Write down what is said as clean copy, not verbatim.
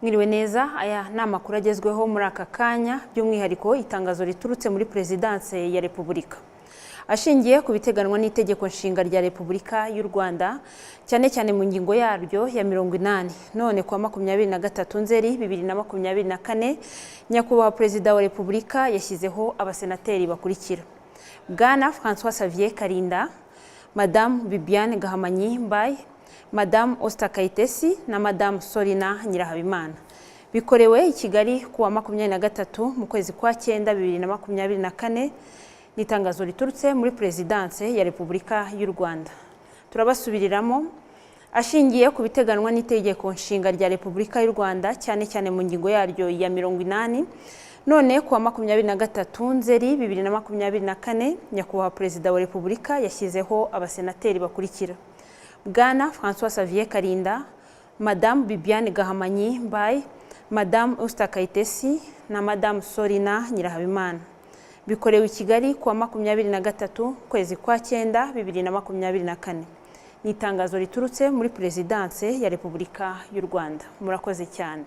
Mwiriwe neza. Aya ni amakuru agezweho muri aka kanya, by'umwihariko itangazo riturutse muri Perezidanse ya Repubulika. Ashingiye ku biteganwa n'Itegeko Nshinga rya Repubulika y'u Rwanda, cyane cyane mu ngingo yaryo ya 80, none kuwa 23 Nzeri 2024, Nyakubahwa Perezida wa Repubulika yashyizeho abasenateri bakurikira: Bwana François Xavier Karinda, Madamu Bibiane Gahamanyi Mbaye, Madamu Osita Kayitesi na Madamu Solina Nyirahabimana. Bikorewe i Kigali kuwa 23 mu kwezi kwa cyenda 2024. Ni itangazo riturutse muri Perezidanse ya Repubulika y'u Rwanda. Turabasubiriramo: ashingiye ku biteganwa n'Itegeko Nshinga rya Repubulika y'u Rwanda, cyane cyane mu ngingo yaryo ya 80, none kuwa 23 Nzeri 2024, Nyakubahwa Perezida wa Repubulika yashyizeho abasenateri bakurikira: Bwana François Xavier Karinda, Madamu Bibiane Gahamanyi Mbaye, Madamu Osita Kayitesi na Madamu Solina Nyirahabimana. Bikorewe i Kigali kuwa 23 kwezi kwa cyenda 2024. Ni itangazo riturutse muri Perezidanse ya Repubulika y'u Rwanda. Murakoze cyane.